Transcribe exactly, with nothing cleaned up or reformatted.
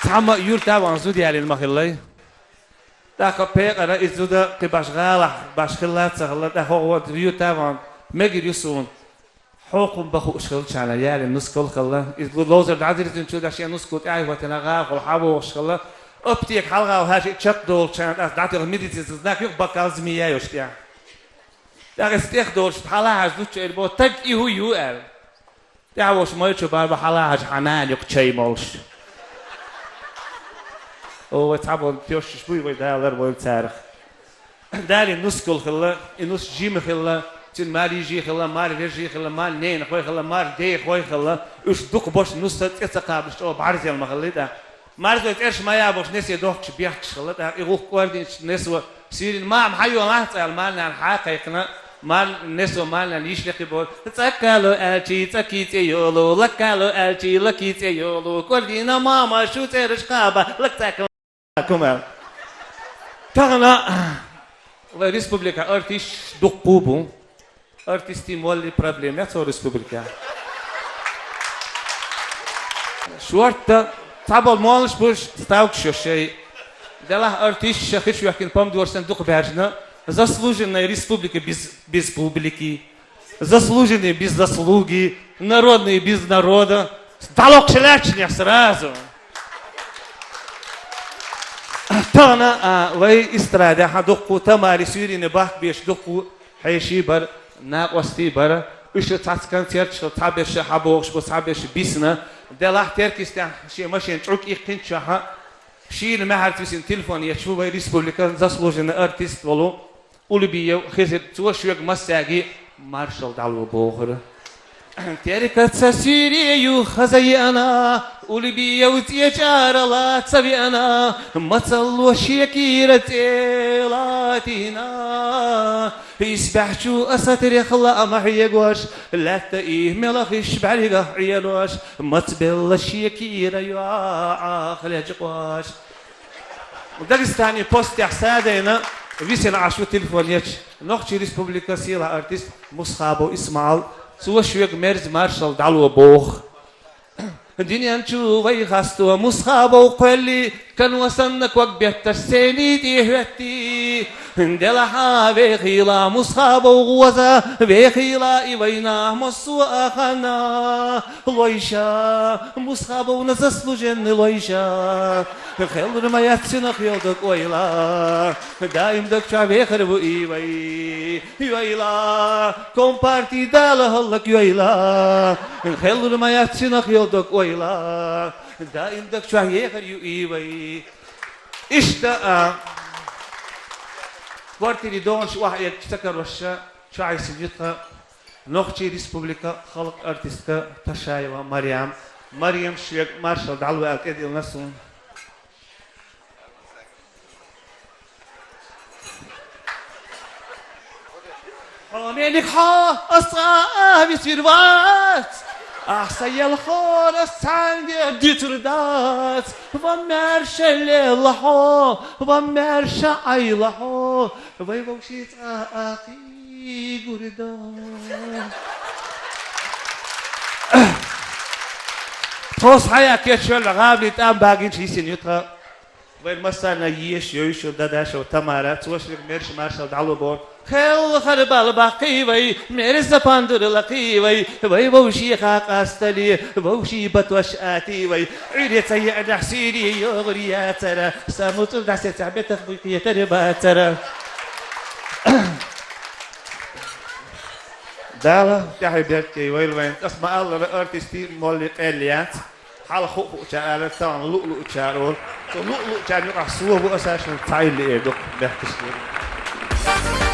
Цхьамма юрта ван зуда ялийна ма хиллай. ТӀаккха пекъара иза зуда кхы баш гӀалахь, баш хилла а ца хилла, тӀаккха хӀокхо юрта ван мегар ю суна. Хьокхун бан хууш хилчарна ялийна нускал хилла. Иза ло-, ловзар дӀадирзинчул тӀехьа шен нускал тӀехьа а хӀоттийна гӀахула хьавогӀуш хилла. Аптека хьалха ваха хьажа чекхдолучарна тӀаса дӀатӀехьа медицинский знак юха баккхал змея йолуш тӀехь. ТӀаккха иза тӀехдолуш хьалха хьажа зудчо эр бо: «Таг, и хӀун ю?» — аьлла. ТӀаьхьа волуш майчо бара бо: «Хьалха хьажа, хьан нана юкъа чай молуш». О, вай цхьаболу тешаш буй, вай далар войла царах. Далийна нускал хилла, и нус жима хилла, цуьнан мара йижий хилла, мара вежарий хилла, мара ненахой хилла, мара дехой хилла, уьш дукха болуш нус цӀе ца кхабалуш чӀогӀа бӀарзъелла ма хиллий тӀаккха. Марзой цӀераш ма ябалуш несе дохкуш бехкаш хилла, тӀаккха и гӀуллакх кӀордийначу несо: «Суьйрана, мама, хьайолахь», — аьлла, марнана хьа а кхайкхина, марн-, несо марнана йиш лекхи бора: «ЦӀаккхало аьлчий, цӀаккхий цӀе йолу, лаккало аьлчий, лаккий цӀе йолу, кӀордийна, мама, шу цӀераш кхаба, лакцӀаккхал». Кумал. Тахана вай республика артисташ дуккха бу. Артистийн молли проблема яц вай республика. Шортта цхьаболу моллаш буш ставкаш йо шай. Делахь артисташ ша хиш вехкина помидор санна дукха баьржина, заслуженная республика без, без публики. Заслуженный без заслуги, народный без народа. ДӀалокхуш лаьтташехь сразу. Тахана, а, вай эстрадехь дуккха, Тамари, Суьйрина бахка беш дуккха хьеший бара, накъостий бара. Уьш цхьацца концерташ хилла, цхьаберш хьабогӀуш бу, цхьаберш бисна. Делахь Теркйистехь шен машен чӀуг иккхинчохь, шийла маьхьарца висина телефон етташ ву вай республикан заслуженный артист волу Улубиев Хизир. Цо шуьга массаьрга маршалла дӀало бохура. Теркаца суьйре ю хаза еана, Улубиев цӀе чӀарала ца веана, мацалло шен кийра цӀе латийна. Исбаьхьчу аса тӀех лаам хьегош, лаьтта и мелхаш бӀаьргах Ӏенош, мацбелла шен кийра йоӀах лечкъош. Дагестане постехь садайна висина Ӏаш ву телефон ечу Нохчийн Республикан сийлахь артист Мусхабов Исмаил, цо шуьга мерза маршалла дӀало боху. Дуьнен чу вай хасто Мусхабов кхоьллий, кано санна ког бетташ сцени тӀе хӀоьттий. Делахьа вехийла Мусхабов гӀоза, вехийла и вайна массо а ханна. Лойша, Мусхабовна заслуженный лойша. Хеллур ма яц цуьнах йолу дог ойла. Даим даг чохь вехар ву и вай. Йойла, компарти Дала хӀаллак йойла. Хеллур ма яц цуьнах йолу дог ойла. Даим даг чохь ехар ю и вай. Иштта, а, квартири догӀанаш охьаэгча ца карош ша, чохь йисина ю тхан Нохчийн Республика халкъ артистка Ташаева Марьям. Марьям шуьга маршалла дӀало аьлла тӀедиллина суна. Хьо мелик хьо, ас цкъа а висвир вац. Ахь сан елхор ас цхьаьнгге дитур дац. Ва маьрша лела хьо, ва маьрша Ӏайла хьо. Вай вовшийн цкъа а кхий гур дац. Тхо схьая кечвелла гӀабли тӀам багинчу йисина ю тхан. Вайн массарна еш йойшур дан дашо Тамара, цо шуьга мерш маршал дӀало боху. Хелхар бал баккхий вай, мерза пандур лакхий вай, вай вовшеха къастале, вовший батош атий вай. Ӏуьре ца еанахь суьйре йогӀур яцара, сан муцӀур дӀасецахь бетах буй кхетар бацара. Дала тӀаьхье беркате вайла вайн. Ас ма-аллара, артистийн молли къелла яц. Хьалха хуу-хуучара алара, тахана луу-луучара олу. Цу луу-луучарна юкъахь со ву, аса шуна цхьа илли эр ду, бехкаш дерг.